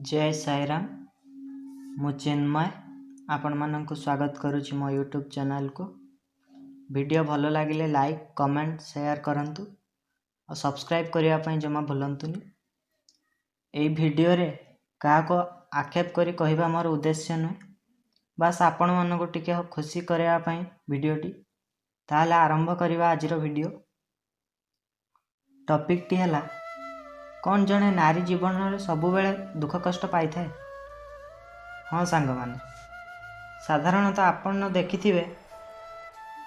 ଜୟ ସାଇରାମ। ମୁଁ ଚିନ୍ମୟ ଆପଣମାନଙ୍କୁ ସ୍ୱାଗତ କରୁଛି ମୋ ୟୁଟ୍ୟୁବ୍ ଚ୍ୟାନେଲ୍କୁ। ଭିଡ଼ିଓ ଭଲ ଲାଗିଲେ ଲାଇକ୍, କମେଣ୍ଟ, ସେୟାର କରନ୍ତୁ ଆଉ ସବସ୍କ୍ରାଇବ୍ କରିବା ପାଇଁ ଜମା ଭୁଲନ୍ତୁନି। ଏଇ ଭିଡ଼ିଓରେ କାହାକୁ ଆକ୍ଷେପ କରି କହିବା ମୋର ଉଦ୍ଦେଶ୍ୟ ନୁହେଁ, ବାସ୍ ଆପଣମାନଙ୍କୁ ଟିକେ ଖୁସି କରିବା ପାଇଁ ଭିଡ଼ିଓଟି। ତାହେଲେ ଆରମ୍ଭ କରିବା ଆଜିର ଭିଡ଼ିଓ। ଟପିକ୍ଟି ହେଲା, କ'ଣ ଜଣେ ନାରୀ ଜୀବନରେ ସବୁବେଳେ ଦୁଃଖ କଷ୍ଟ ପାଇଥାଏ? ହଁ ସାଙ୍ଗମାନେ, ସାଧାରଣତଃ ଆପଣ ଦେଖିଥିବେ,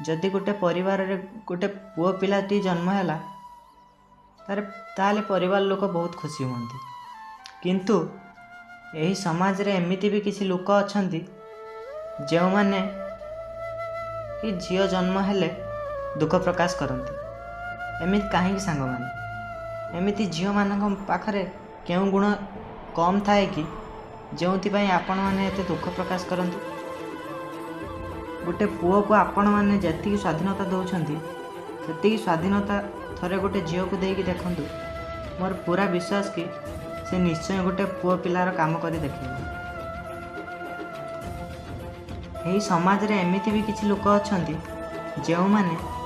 ଯଦି ଗୋଟେ ପରିବାରରେ ଗୋଟେ ପୁଅ ପିଲାଟି ଜନ୍ମ ହେଲା, ତାହେଲେ ପରିବାର ଲୋକ ବହୁତ ଖୁସି ହୁଅନ୍ତି। କିନ୍ତୁ ଏହି ସମାଜରେ ଏମିତି ବି କିଛି ଲୋକ ଅଛନ୍ତି, ଯେଉଁମାନେ କି ଝିଅ ଜନ୍ମ ହେଲେ ଦୁଃଖ ପ୍ରକାଶ କରନ୍ତି। ଏମିତି କାହିଁକି ସାଙ୍ଗମାନେ? ଏମିତି ଝିଅମାନଙ୍କ ପାଖରେ କେଉଁ ଗୁଣ କମ୍ ଥାଏ କି, ଯେଉଁଥିପାଇଁ ଆପଣମାନେ ଏତେ ଦୁଃଖ ପ୍ରକାଶ କରନ୍ତି? ଗୋଟେ ପୁଅକୁ ଆପଣମାନେ ଯେତିକି ସ୍ୱାଧୀନତା ଦେଉଛନ୍ତି, ସେତିକି ସ୍ୱାଧୀନତା ଥରେ ଗୋଟେ ଝିଅକୁ ଦେଇକି ଦେଖନ୍ତୁ। ମୋର ପୁରା ବିଶ୍ୱାସ କି ସେ ନିଶ୍ଚୟ ଗୋଟେ ପୁଅ ପିଲାର କାମ କରି ଦେଖେଇବ। ଏହି ସମାଜରେ ଏମିତି ବି କିଛି ଲୋକ ଅଛନ୍ତି, ଯେଉଁମାନେ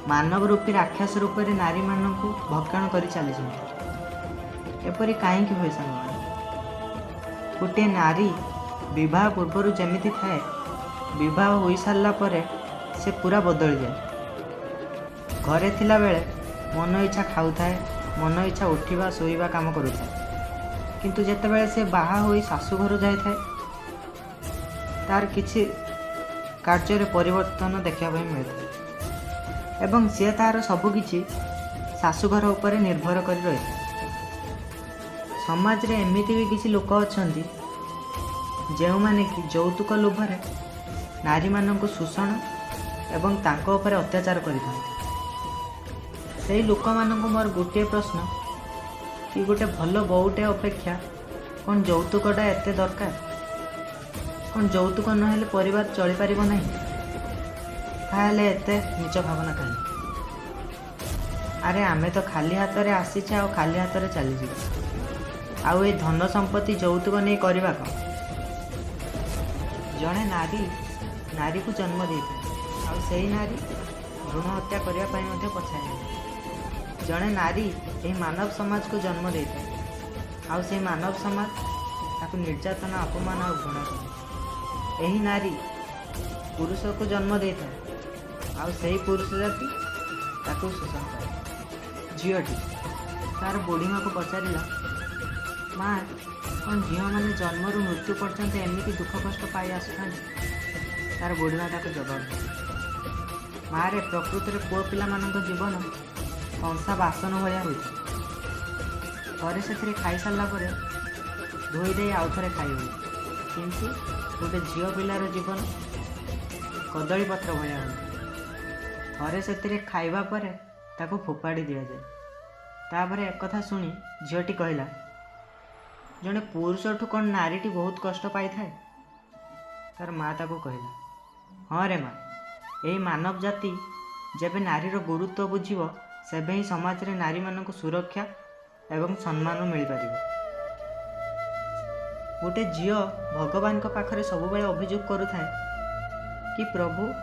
ମାନବ ରୂପୀ ରାକ୍ଷସ ରୂପରେ ନାରୀମାନଙ୍କୁ ଭକ୍ଷଣ କରି ଚାଲିଛନ୍ତି। ଏପରି କାହିଁକି ହୁଏ ସାଙ୍ଗମାନେ? ଗୋଟିଏ ନାରୀ ବିବାହ ପୂର୍ବରୁ ଯେମିତି ଥାଏ, ବିବାହ ହୋଇସାରିଲା ପରେ ସେ ପୁରା ବଦଳିଯାଏ। ଘରେ ଥିଲାବେଳେ ମନ ଇଚ୍ଛା ଖାଉଥାଏ, ମନ ଇଚ୍ଛା ଉଠିବା ଶୋଇବା କାମ କରୁଥାଏ। କିନ୍ତୁ ଯେତେବେଳେ ସେ ବାହା ହୋଇ ଶାଶୁଘରୁ ଯାଇଥାଏ, ତାର କିଛି କାର୍ଯ୍ୟରେ ପରିବର୍ତ୍ତନ ଦେଖିବା ପାଇଁ ମିଳିଥାଏ ଏବଂ ସିଏ ତାର ସବୁକିଛି ଶାଶୁଘର ଉପରେ ନିର୍ଭର କରି ରହିଥାଏ। ସମାଜରେ ଏମିତି ବି କିଛି ଲୋକ ଅଛନ୍ତି, ଯେଉଁମାନେ କି ଯୌତୁକ ଲୋଭରେ ନାରୀମାନଙ୍କୁ ଶୋଷଣ ଏବଂ ତାଙ୍କ ଉପରେ ଅତ୍ୟାଚାର କରିଥାନ୍ତି। ସେଇ ଲୋକମାନଙ୍କୁ ମୋର ଗୋଟିଏ ପ୍ରଶ୍ନ କି ଗୋଟେ ଭଲ ବୋଉଟେ ଅପେକ୍ଷା କ'ଣ ଯୌତୁକଟା ଏତେ ଦରକାର? କ'ଣ ଯୌତୁକ ନହେଲେ ପରିବାର ଚଳିପାରିବ ନାହିଁ? ତାହେଲେ ଏତେ ନୀଚ ଭାବନା କାହିଁକି? ଆରେ, ଆମେ ତ ଖାଲି ହାତରେ ଆସିଛେ ଆଉ ଖାଲି ହାତରେ ଚାଲିଯିବା। ଆଉ ଏ ଧନ ସମ୍ପତ୍ତି ଯୌତୁକ ନେଇ କରିବା କ'ଣ? ଜଣେ ନାରୀ ନାରୀକୁ ଜନ୍ମ ଦେଇଥାଏ ଆଉ ସେଇ ନାରୀ ଭ୍ରୂଣ ହତ୍ୟା କରିବା ପାଇଁ ମଧ୍ୟ ପଛାଏ ନାହିଁ। ଜଣେ ନାରୀ ଏହି ମାନବ ସମାଜକୁ ଜନ୍ମ ଦେଇଥାଏ ଆଉ ସେଇ ମାନବ ସମାଜ ତାକୁ ନିର୍ଯାତନା, ଅପମାନ ଆଉ ଘୃଣା କରେ। ଏହି ନାରୀ ପୁରୁଷକୁ ଜନ୍ମ ଦେଇଥାଏ ଆଉ ସେଇ ପୁରୁଷ ଜାତି ତାକୁ ଶୋଷଣ କରେ। ଝିଅଟି ତାର ବୁଢ଼ୀମାକୁ ପଚାରିଲା, "ମା, କ'ଣ ଝିଅମାନେ ଜନ୍ମରୁ ମୃତ୍ୟୁ ପର୍ଯ୍ୟନ୍ତ ଏମିତି ଦୁଃଖ କଷ୍ଟ ପାଇ ଆସୁଥାନ୍ତି?" ତାର ବୁଢ଼ୀମା ତାକୁ ଜବାବ ଦେଲା, "ମାରେ, ପ୍ରକୃତରେ ପୁଅ ପିଲାମାନଙ୍କ ଜୀବନ କଂସା ବାସନ ଭଳିଆ ହୋଇଥାଏ। ଥରେ ସେଥିରେ ଖାଇସାରିଲା ପରେ ଧୋଇ ଦେଇ ଆଉ ଥରେ ଖାଇ ହୁଏ। କିନ୍ତୁ ଗୋଟେ ଝିଅ ପିଲାର ଜୀବନ କଦଳୀ ପତ୍ର ଭଳିଆ ହୋଇଥାଏ। ଥରେ ସେଥିରେ ଖାଇବା ପରେ ତାକୁ ଫୋପାଡ଼ି ଦିଆଯାଏ।" ତାପରେ ଏକଥା ଶୁଣି ଝିଅଟି କହିଲା, "ଜଣେ ପୁରୁଷଠୁ କ'ଣ ନାରୀଟି ବହୁତ କଷ୍ଟ ପାଇଥାଏ?" ତାର ମା ତାକୁ କହିଲା, "ହଁ ରେ ମା, ଏହି ମାନବ ଜାତି ଯେବେ ନାରୀର ଗୁରୁତ୍ୱ ବୁଝିବ, ସେବେ ହିଁ ସମାଜରେ ନାରୀମାନଙ୍କୁ ସୁରକ୍ଷା ଏବଂ ସମ୍ମାନ ମିଳିପାରିବ।" ଗୋଟେ ଝିଅ ଭଗବାନଙ୍କ ପାଖରେ ସବୁବେଳେ ଅଭିଯୋଗ କରୁଥାଏ କି, "ପ୍ରଭୁ,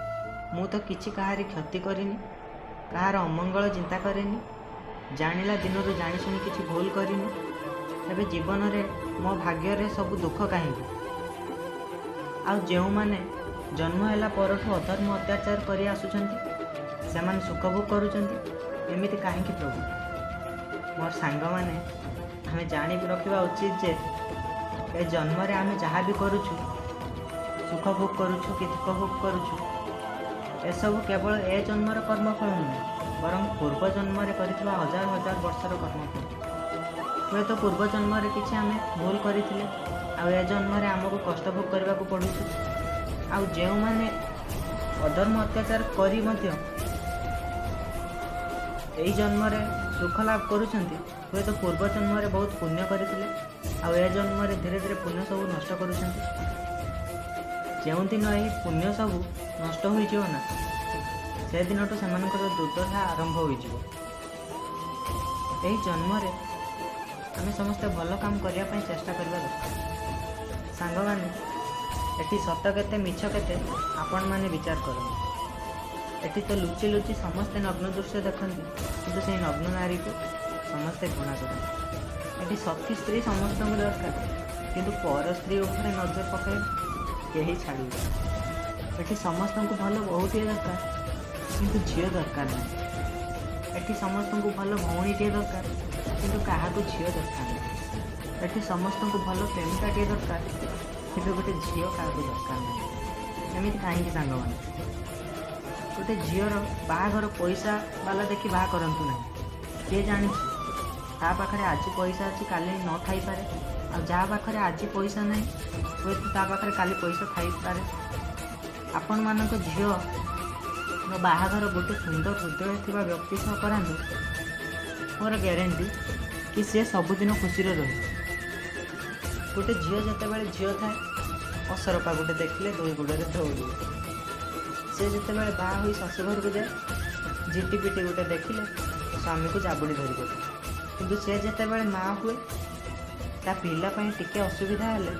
ମୁଁ ତ କିଛି କାହାରି କ୍ଷତି କରିନି, କାହାର ଅମଙ୍ଗଳ ଚିନ୍ତା କରେନି, ଜାଣିଲା ଦିନରୁ ଜାଣିଶୁଣି କିଛି ଭୁଲ କରିନି, ତେବେ ଜୀବନରେ ମୋ ଭାଗ୍ୟରେ ସବୁ ଦୁଃଖ କାହିଁକି? ଆଉ ଯେଉଁମାନେ ଜନ୍ମ ହେଲା ପରଠୁ ଅଧର୍ମ ଅତ୍ୟାଚାର କରି ଆସୁଛନ୍ତି, ସେମାନେ ସୁଖ ଭୋଗ କରୁଛନ୍ତି। ଏମିତି କାହିଁକି ପ୍ରଭୁ?" ମୋର ସାଙ୍ଗମାନେ, ଆମେ ଜାଣି ରଖିବା ଉଚିତ ଯେ ଏ ଜନ୍ମରେ ଆମେ ଯାହା ବି କରୁଛୁ, ସୁଖ ଭୋଗ କରୁଛୁ କି ଦୁଃଖ ଭୋଗ କରୁଛୁ, ଏସବୁ କେବଳ ଏ ଜନ୍ମର କର୍ମଫଳ ନୁହେଁ, ବରଂ ପୂର୍ବ ଜନ୍ମରେ କରିଥିବା ହଜାର ହଜାର ବର୍ଷର କର୍ମଫଳ। ହୁଏତ ପୂର୍ବ ଜନ୍ମରେ କିଛି ଆମେ ଭୁଲ କରିଥିଲେ ଆଉ ଏ ଜନ୍ମରେ ଆମକୁ କଷ୍ଟ ଭୋଗ କରିବାକୁ ପଡ଼ୁଛି। ଆଉ ଯେଉଁମାନେ ଅଧର୍ମ ଅତ୍ୟାଚାର କରି ମଧ୍ୟ ଏଇ ଜନ୍ମରେ ସୁଖ ଲାଭ କରୁଛନ୍ତି, ହୁଏତ ପୂର୍ବ ଜନ୍ମରେ ବହୁତ ପୁଣ୍ୟ କରିଥିଲେ ଆଉ ଏ ଜନ୍ମରେ ଧୀରେ ଧୀରେ ପୁଣ୍ୟ ସବୁ ନଷ୍ଟ କରୁଛନ୍ତି। ଯେଉଁଦିନ ଏହି ପୁଣ୍ୟ ସବୁ ନଷ୍ଟ ହୋଇଯିବ ନା, ସେଦିନଠୁ ସେମାନଙ୍କର ଦୁର୍ଦ୍ଦଶା ଆରମ୍ଭ ହୋଇଯିବ। ଏହି ଜନ୍ମରେ ଆମେ ସମସ୍ତେ ଭଲ କାମ କରିବା ପାଇଁ ଚେଷ୍ଟା କରିବା ଦରକାର। ସାଙ୍ଗମାନେ, ଏଠି ସତ କେତେ ମିଛ କେତେ ଆପଣମାନେ ବିଚାର କରନ୍ତୁ। ଏଠି ତ ଲୁଚି ଲୁଚି ସମସ୍ତେ ନଗ୍ନ ଦୃଶ୍ୟ ଦେଖନ୍ତି, କିନ୍ତୁ ସେଇ ନଗ୍ନ ନାରୀକୁ ସମସ୍ତେ ଘୃଣା କରନ୍ତି। ଏଠି ସତୀ ସ୍ତ୍ରୀ ସମସ୍ତଙ୍କୁ ଦରକାର, କିନ୍ତୁ ପର ସ୍ତ୍ରୀ ଉପରେ ନଜର ପକାଇ କେହି ଛାଡ଼ିବେ। ଏଠି ସମସ୍ତଙ୍କୁ ଭଲ ବୋହୂଟିଏ ଦରକାର, କିନ୍ତୁ ଝିଅ ଦରକାର ନାହିଁ। ଏଠି ସମସ୍ତଙ୍କୁ ଭଲ ଭଉଣୀଟିଏ ଦରକାର, କିନ୍ତୁ କାହାକୁ ଝିଅ ଦରକାର ନାହିଁ। ଏଠି ସମସ୍ତଙ୍କୁ ଭଲ ପ୍ରେମିକାଟିଏ ଦରକାର, କିନ୍ତୁ ଗୋଟେ ଝିଅ କାହାକୁ ଦରକାର ନାହିଁ। ଏମିତି କାହିଁକି ସାଙ୍ଗମାନେ? ଗୋଟେ ଝିଅର ବାହାଘର ପଇସା ବାଲା ଦେଖି ବାହା କରନ୍ତୁ ନାହିଁ। କିଏ ଜାଣିଛି, ତା ପାଖରେ ଆଜି ପଇସା ଅଛି, କାଲି ନ ଥାଇପାରେ। ଆଉ ଯାହା ପାଖରେ ଆଜି ପଇସା ନାହିଁ, ହୁଏତ ତା ପାଖରେ କାଲି ପଇସା ଥାଇପାରେ। ଆପଣମାନଙ୍କ ଝିଅ ବାହାଘର ଗୋଟେ ସୁନ୍ଦର ହୃଦୟ ଥିବା ବ୍ୟକ୍ତି ସହ କରାନ୍ତୁ, ମୋର ଗ୍ୟାରେଣ୍ଟି କି ସେ ସବୁଦିନ ଖୁସିରେ ରହିବ। ଗୋଟେ ଝିଅ ଯେତେବେଳେ ଝିଅ ଥାଏ, ଅସରପା ଗୋଟେ ଦେଖିଲେ ଦୁଇ ଗୋଡ଼ରେ ଦୌଡ଼ିବ। ସେ ଯେତେବେଳେ ବାହା ହୋଇ ଶାଶୁଘରକୁ ଯାଏ, ଝିଟିପିଟି ଗୋଟେ ଦେଖିଲେ ସ୍ୱାମୀକୁ ଜାବୁଡ଼ି ଧରି ପକାଏ। କିନ୍ତୁ ସେ ଯେତେବେଳେ ମା ହୁଏ, ତା ପିଲା ପାଇଁ ଟିକେ ଅସୁବିଧା ହେଲେ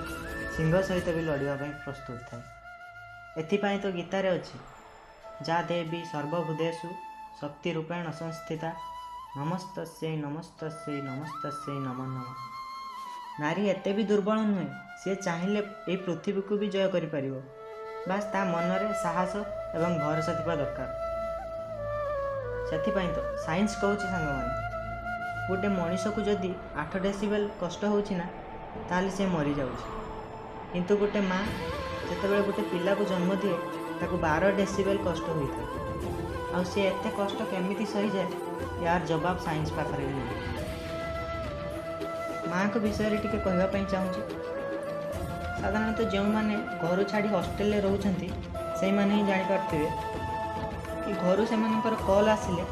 ସିଂହ ସହିତ ବି ଲଢ଼ିବା ପାଇଁ ପ୍ରସ୍ତୁତ ଥାଏ। ଏଥିପାଇଁ ତ ଗୀତାରେ ଅଛି, ଯା ଦେବୀ ସର୍ବଭୂତେଷୁ ଶକ୍ତି ରୂପେଣ ସଂସ୍ଥିତା ନମସ୍ତସ୍ୟୈ ନମସ୍ତସ୍ୟୈ ନମସ୍ତସ୍ୟୈ ନମୋ ନମଃ। ନାରୀ ଏତେ ବି ଦୁର୍ବଳ ନୁହେଁ, ସିଏ ଚାହିଁଲେ ଏଇ ପୃଥିବୀକୁ ବି ଜୟ କରିପାରିବ। ବାସ୍, ତା ମନରେ ସାହସ ଏବଂ ଭରସା ଥିବା ଦରକାର। ସେଥିପାଇଁ ତ ସାଇନ୍ସ କହୁଛି ସାଙ୍ଗମାନେ, ଗୋଟେ ମଣିଷକୁ ଯଦି 8 ଡେସିବେଲ୍ କଷ୍ଟ ହେଉଛି ନା, ତାହେଲେ ସେ ମରିଯାଉଛି। କିନ୍ତୁ ଗୋଟେ ମା ଯେତେବେଳେ ଗୋଟେ ପିଲାକୁ ଜନ୍ମ ଦିଏ, ତାକୁ 12 ଡେସିବେଲ୍ କଷ୍ଟ ହୋଇଥାଏ। ଆଉ ସେ ଏତେ କଷ୍ଟ କେମିତି ସହିଯାଏ, ୟାର ଜବାବ ସାଇନ୍ସ ପାଖରେ ବି ନାହିଁ। ମାଆଙ୍କ ବିଷୟରେ ଟିକେ କହିବା ପାଇଁ ଚାହୁଁଛି। ସାଧାରଣତଃ ଯେଉଁମାନେ ଘରୁ ଛାଡ଼ି ହଷ୍ଟେଲରେ ରହୁଛନ୍ତି, ସେଇମାନେ ହିଁ ଜାଣିପାରୁଥିବେ କି ଘରୁ ସେମାନଙ୍କର କଲ୍ ଆସିଲେ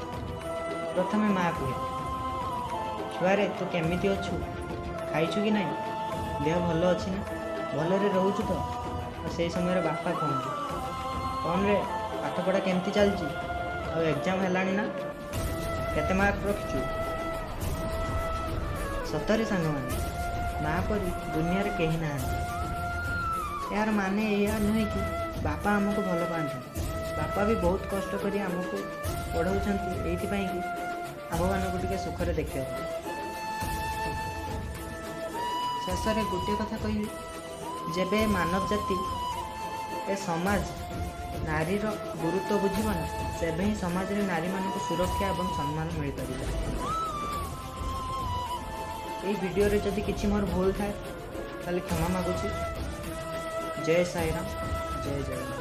ପ୍ରଥମେ ମା' କୁହେ, "ଛୁଆରେ, ତୁ କେମିତି ଅଛୁ? ଖାଇଛୁ କି ନାହିଁ? ଦେହ ଭଲ ଅଛି ନା? ଭଲରେ ରହୁଛୁ ତ?" ଆଉ ସେଇ ସମୟରେ ବାପା କୁହନ୍ତି, "କ'ଣ ରେ, ପାଠପଢ଼ା କେମିତି ଚାଲିଛି? ଆଉ ଏକ୍ଜାମ୍ ହେଲାଣି ନା? କେତେ ମାର୍କ ରଖିଛୁ?" ସତରେ ସାଙ୍ଗମାନେ, ମା ପରି ଦୁନିଆରେ କେହି ନାହାନ୍ତି। ଏହାର ମାନେ ଏଇଆ ନୁହେଁ କି ବାପା ଆମକୁ ଭଲ ପାଆନ୍ତିନି। ବାପା ବି ବହୁତ କଷ୍ଟ କରି ଆମକୁ ପଢ଼ଉଛନ୍ତି, ଏଇଥିପାଇଁ କି ଆମମାନଙ୍କୁ ଟିକେ ସୁଖରେ ଦେଖିବା ପାଇଁ। ଶେଷରେ ଗୋଟିଏ କଥା କହିବି, ଯେବେ ମାନବ ଜାତି, ଏ ସମାଜ ନାରୀର ଗୁରୁତ୍ୱ ବୁଝିବ ନା, ସେବେ ହିଁ ସମାଜରେ ନାରୀମାନଙ୍କୁ ସୁରକ୍ଷା ଏବଂ ସମ୍ମାନ ମିଳିପାରିବ। ଏଇ ଭିଡ଼ିଓରେ ଯଦି କିଛି ମୋର ଭୁଲ ଥାଏ, ତାହେଲେ କ୍ଷମା ମାଗୁଛି। ଜୟ ସାଇରାମ, ଜୟ ଜଗନ୍ନାଥ।